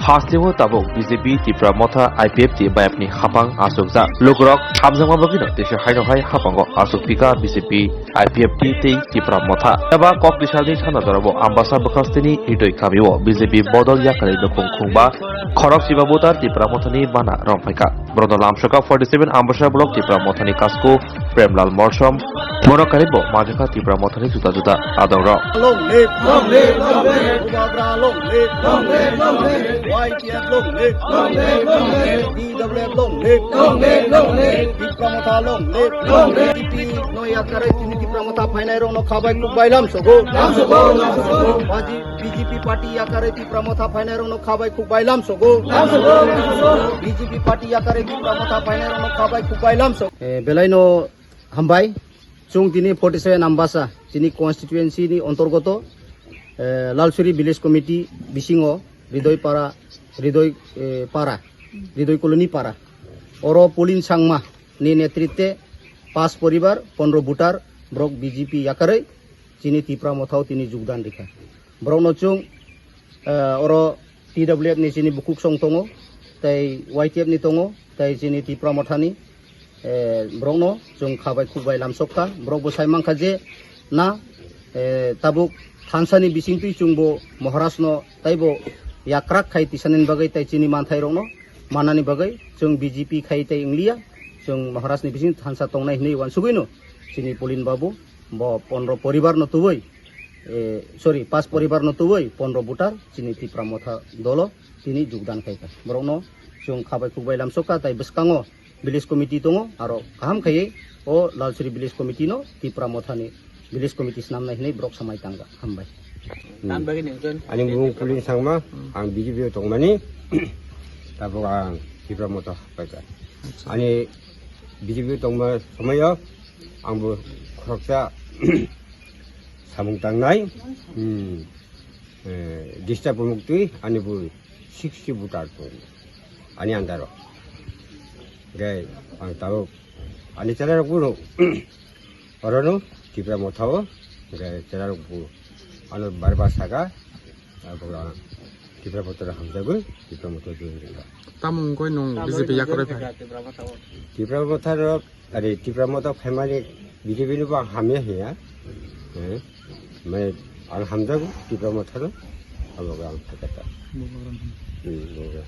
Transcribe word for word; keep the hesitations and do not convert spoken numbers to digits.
Hasteo tabuk B J P Tipra Motha I P F T bayapni hapang asukjak. Lukurok hamjakma bagwino teisa haino hai hapango asuk pika B J P I P F T tei Tipra Motha. Eba kok tisalni sana jorabo Ambasa bwkhasteni Hridoi kamio B J P bodol yakarwi nukhung khungba khorok siba butar Tipra Mothani bana romphai kha. Borokno lamsoka forty seven Ambasa block Tipra Mothani Kasku Premlal Morsom, borok karibo majokha Tipra Mothani juda juda adongrok. Long live, long live, long live. Bubagra long live, long live, long live. Y T F long live, long live, long live. T W F long live, long live, long live. Tipra Motha long live, long live. T P no yakarwi tini Tipra Motha phainairokno khabai khukbai lamsogo. Lamsogo, lamsogo. Baji B J P party yakarwi Tipra Motha phainairokno khabai khukbai lamsogo. Lamsogo, lamsogo. B J P party yakarwi Tipra Motha phainairokno khabai khukbai lamsogo. Eh, belaino hambai. Chwng tini forty seven Ambasa, tini constituency ni ontorgoto, eh, Lalsuri Village Committee bisingo Hridoi Para, Hridoi, eh, Para, Hridoi Colony Para. Oro Pulin Sangma ni netritwe pas poribar, pondro butar, borok B J P yakarwi chini Tipra Mothao tini jugdan rikha. Borokno chwng, eh, oro T W F ni chini bukhuk song tongo, tei Y T F ni tongo, tei chini Tipra Mothani, eh, borokno chwng khabai khukbai lamsokha. Borok bo sai mankha je na, eh, tabuk thansani bisingtwi chwngbo Maharajno taibo yakrak khai tisanani bagwi tei chini manthairokno mannani bagwi chwng B J P khai tei wngliya, chwng Maharajni bising thansa tongnai hwnwi uansugwino chini Pulin Babu bo pondro poribarno tubui, eh, sorry, pas poribarno tubui pondro butar chini Tipra Motha dolo tini jugdan khai kha. Borokno chwng khabai khukbai lamsokha, tai bwskango village committee tongo, aro kaham khaiwi o Lalsuri village committee no Tipra Mothani village committee swnamnai hwnwi borok samai tangkha. Hambai. Hmm. Ani bumung Pulin Sangma, ang B J P o tongmani, tabuk ang Tipra Motha paikha. Ani B J P o tongma somoyo ang bo khoroksa samung tangnai, hmm, eh, disturb muktwi ani bo sixty voter tongo ani under o. Gai ang tabuk ani chela rok bono orono Tipra Mothao gai chela rok bo ano bar bar saka, tabuk ang Tipra Motha hamjagwi Tipra Motha join ringkha. Tamo wngkoi nwng B J P yakarwi phai? Tipra Motha rok Are Tipra Motha phaimani B J P ni bo ang hamya hiya. Eh, mane ang hamjago Tipra Motha no. Abo ang thakata. Hmm,